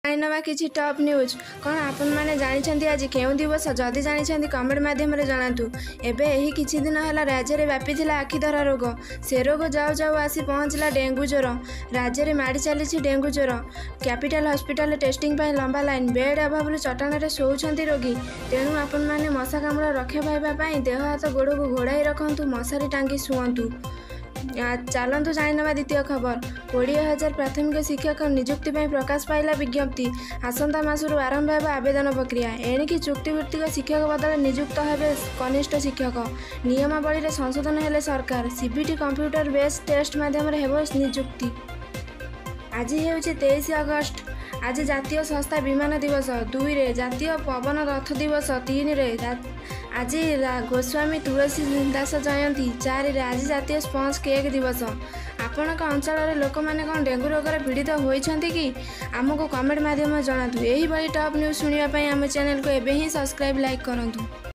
ଜାଣିନେବା କିଛି top news. କ'ଣ ଆପଣମାନେ ଜାଣିଛନ୍ତି ଆଜି କେଉଁ ଦିବସ? ଯଦି ଜାଣିଛନ୍ତି, କମେଣ୍ଟ ମାଧ୍ୟମରେ ଜଣାନ୍ତୁ। ଏବେ ଏହି କିଛି ଦିନ ହେଲା ରାଜ୍ୟରେ ବ୍ୟାପିଥିଲା ଆଖିଧରା ରୋଗ। ସେ ରୋଗ ଯାଉ ଯାଉ ଆସି ପହଞ୍ଚିଲା ଡେଙ୍ଗୁ ଜ୍ୱର। ରାଜ୍ୟରେ ମାଡ଼ି ଚାଲିଛି ଡେଙ୍ଗୁ ଜ୍ୱର। କ୍ୟାପିଟାଲ ହସ୍ପିଟାଲରେ ଟେଷ୍ଟିଂ ପାଇଁ ଲମ୍ବା ଲାଇନ୍। ବେଡ୍ ଅଭାବରୁ ଚଟାଣରେ ଶୋଉଛନ୍ତି ରୋଗୀ। ତେଣୁ ଆପଣମାନେ ମଶା କାମୁଡ଼ା ରକ୍ଷା ପାଇବା ପାଇଁ ଦେହ ହାତ ଗୋଡ଼କୁ ଘୋଡ଼ାଇ ରଖନ୍ତୁ, ମଶାରୀ ଟାଙ୍ଗି ଶୁଅନ୍ତୁ। ଚାଲନ୍ତୁ ଜାଣିନେବା ଦ୍ୱିତୀୟ ଖବର। 20,000 ପ୍ରାଥମିକ ଶିକ୍ଷକ ନିଯୁକ୍ତି ପାଇଁ ପ୍ରକାଶ ପାଇଲା ବିଜ୍ଞପ୍ତି। ଆସନ୍ତା ମାସରୁ ଆରମ୍ଭ ହେବ ଆବେଦନ ପ୍ରକ୍ରିୟା। ଏଣିକି ଚୁକ୍ତିଭିତ୍ତିକ ଶିକ୍ଷକ ବଦଳରେ ନିଯୁକ୍ତ ହେବେ କନିଷ୍ଠ ଶିକ୍ଷକ। ନିୟମାବଳୀରେ ସଂଶୋଧନ ହେଲେ ସରକାର। ସିବିଟି କମ୍ପ୍ୟୁଟର ବେସ୍ ଟେଷ୍ଟ ମାଧ୍ୟମରେ ହେବ ନିଯୁକ୍ତି। ଆଜି ହେଉଛି 23 ଅଗଷ୍ଟ। ଆଜି ଜାତୀୟ ଶସ୍ତା ବିମାନ ଦିବସ। 2ରେ ଜାତୀୟ ପବନ ରଥ ଦିବସ। 3ରେ ଆଜି ଗୋସ୍ୱାମୀ ତୁଳସୀ ଦାସ ଜୟନ୍ତୀ। 4ରେ ଆଜି ଜାତୀୟ ସ୍ପଞ୍ଜ କେକ୍ ଦିବସ। ଆପଣଙ୍କ ଅଞ୍ଚଳରେ ଲୋକମାନେ କ'ଣ ଡେଙ୍ଗୁ ରୋଗରେ ପୀଡ଼ିତ ହୋଇଛନ୍ତି କି? ଆମକୁ କମେଣ୍ଟ ମାଧ୍ୟମରେ ଜଣାନ୍ତୁ। ଏହିଭଳି ଟପ୍ ନ୍ୟୁଜ୍ ଶୁଣିବା ପାଇଁ ଆମ ଚ୍ୟାନେଲକୁ ଏବେ ହିଁ ସବସ୍କ୍ରାଇବ୍, ଲାଇକ୍ କରନ୍ତୁ।